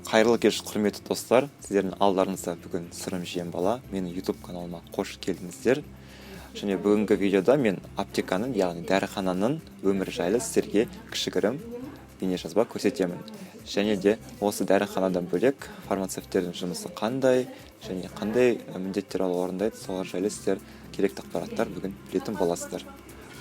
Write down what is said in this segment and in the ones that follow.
Қайырлы кеш, құрметті достар! Сіздердің алдарыңызда бүгін Сырым Жиенбала. Менің YouTube каналыма қош келдіңіздер. Және бүгінгі видеода мен аптеканың, яғни дәріхананың өмірі жайлы сіздерге кішігірім бейнежазба көрсетемін. Және де осы дәріханадан бөлек фармацевттердің жұмысы қандай және қандай міндеттер орындайды, солар жайлы сіздер керекті ақпараттар бүгін білетін боласыздар.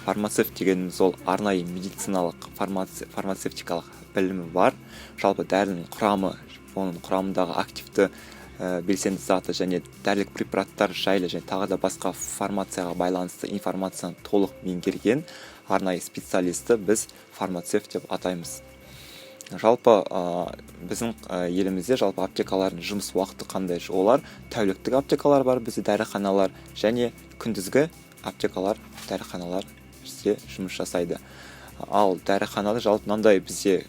Фармацевт дегеніміз ол арнайы медициналық, фармацевтикалық білімі бар, жалпы дәрінің құрамы, оның құрамындағы активті белсенді заты және дәрілік препараттар жайлы және тағы да басқа фармацияға байланысты информацияны толық меңгерген арнайы специалисті біз фармацевт деп атаймыз. Жалпы біздің елімізде жалпы аптекалардың жұмыс уақыты қандай? Олар тәуліктік аптекалар бар бізде, дәріханалар, және күндізгі аптекалар, дәріханалар бізде жұмыс жасайды. Ал дәріханада жалпы мынандай бізде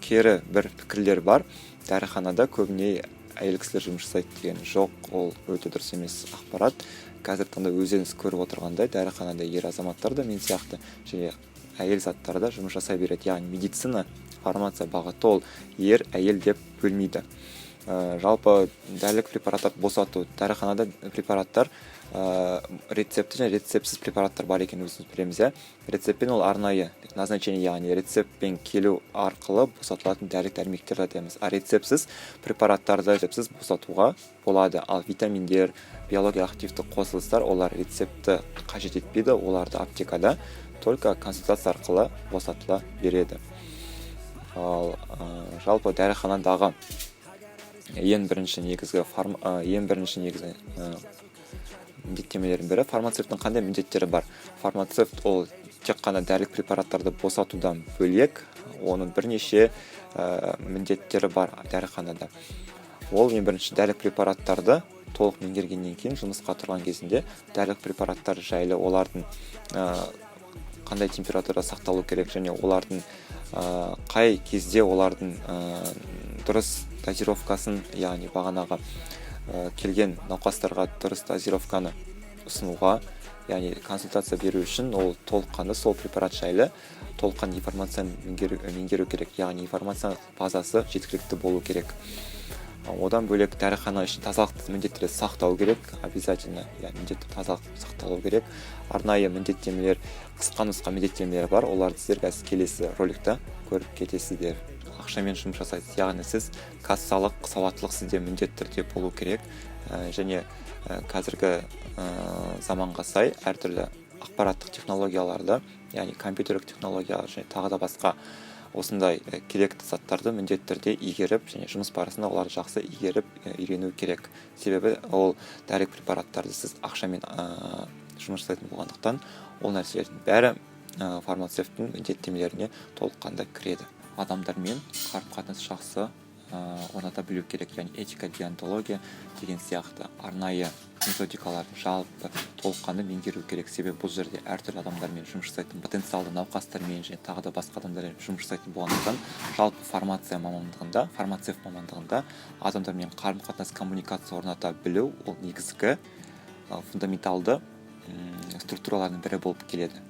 кері бір пікірлер бар: дәріханада көбіне әйел кісілер жұмыс жасайды деген. Жоқ, ол өте дұрыс емес ақпарат. Қазіргі таңда өздеріңіз көріп отырғандай, дәріханада ер азаматтар да, мен сияқты, және әйел заттары да жұмыс жасай береді. Яғни медицина, фармация бағыты ол ер, әйел деп бөлмейді. Жалпы дәрілік препараттарды босату. Дәріханада препараттар, рецептті және рецептсіз препараттар бар екенін өзіміз білеміз, иә. Рецептпен ол арнайы назначение, яғни рецептпен келу арқылы босатылатын дәрілік дәрмектерді айтамыз. А рецептсіз препараттарды рецептсіз босатуға болады. Ал витаминдер, биологиялық активті қосылыстар, олар рецептті қажет етпейді, оларды аптекада только консультация арқылы босатыла береді. Ал жалпы дәріханадағы ең бірінші негізгі міндеттемелердің бірі: фармацевттің қандай міндеттері бар? Фармацевт ол тек қана дәрілік препараттарды босатудан бөлек, оның бірнеше міндеттері бар дәріханада. Ол ең бірінші дәрілік препараттарды толық меңгергеннен кейін, жұмысқа тұрған кезінде дәрілік препараттар жайлы, олардың қандай температурада сақталу керек және олардың қай кезде олардың дұрыс дозировкасын, яғни бағанағы келген науқастарға дұрыс дозировканы ұсынуға, яғни консультация беру үшін ол толыққанды сол препарат жайлы толыққанды информацияны меңгеру керек, яғни информация базасы жеткілікті болу керек. Одан бөлек дәріхана ішін тазалықты міндетті түрде сақтау керек, обязательно, иә, міндетті тазалық сақталу керек. Арнайы міндеттемелер, қысқа нұсқа міндеттемелер бар, оларды сіздер қазір келесі роликта көріп кетесіздер. Ақшамен жұмыс жасайсыз, яғни сіз кассалық сауаттылық сізде міндетті түрде болу керек. Және қазіргі заманға сай әртүрлі ақпараттық технологияларды, яғни компьютерлік технологиялар және тағы да басқа осындай керекті заттарды міндетті түрде игеріп және жұмыс барысында оларды жақсы игеріп, үйрену керек. Себебі ол дәрілік препараттарды сіз ақшамен жұмыс жасайтын болғандықтан, ол нәрселердің бәрі фармацевттің міндеттемелеріне толыққанды кіреді. Адамдармен қарым қатынас жақсы орната білу керек, яғни этика, деонтология деген сияқты арнайы методикаларды жалпы толыққанды меңгеру керек. Себебі бұл жерде әртүрлі адамдармен жұмыс жасайтын, потенциалды науқастармен және тағы да басқа адамдармен жұмыс жасайтын болғандықтан, жалпы фармация мамандығында, фармацевт мамандығында адамдармен қарым қатынас, коммуникация орната білу ол негізгі фундаменталды структуралардың бірі болып келеді.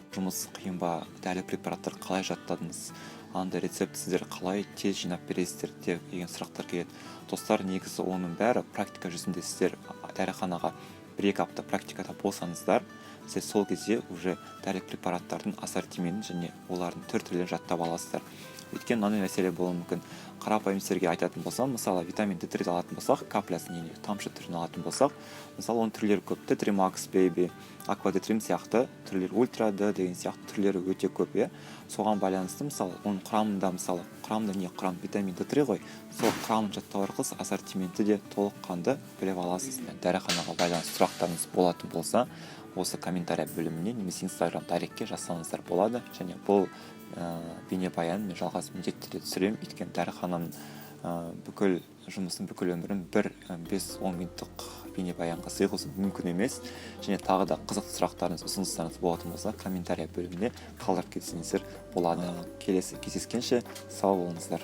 Жұмыс қиын ба, дәрілік препараттар қалай жаттадыңыз, андай рецепт сіздер қалай тез жинап бересіздер деп деген сұрақтар келеді. Достар, негізі оның бәрі практика жүзінде. Сіздер дәріханаға 1-2 апта практикада болсаңыздар, сіздер сол кезде уже дәрілік препараттардың ассортиментін және олардың түр түрлерін жаттап аласыздар. Өйткені мынандай мәселе болуы мүмкін. Қарапайым сіздерге айтатын болсам, мысалы, витамин Д 3 алатын болсақ, каплясын не тамшы түрін алатын болсақ, мысалы, оның түрлері көп: Д3 Макс Бэби, Аква Д3 сияқты түрлері, Ультра Д деген сияқты түрлері өте көп, иә. Соған байланысты, мысалы, оның құрамында, мысалы, құрамында не, құрам витамин Д3 ғой, сол құрамын жаттау арқылы сіз ассортиментті де толыққанды біліп аласыз. Дәріханаға байланысты сұрақтарыңыз болатын болса, осы комментария бөліміне немесе Инстаграм директке жазсаңыздар болады. Және бұл бейнебаянын мен жалғасын міндетті түрде түсіремін, өйткені дәріхананың бүкіл жұмысын, бүкіл өмірін бір 5-10 минуттық бейнебаянға сыйғызу мүмкін емес. Және тағы да қызықты сұрақтарыңыз, ұсыныстарыңыз болатын болса, комментария бөліміне қалдырып кетсеңіздер болады. Келесі кездескенше сау болыңыздар!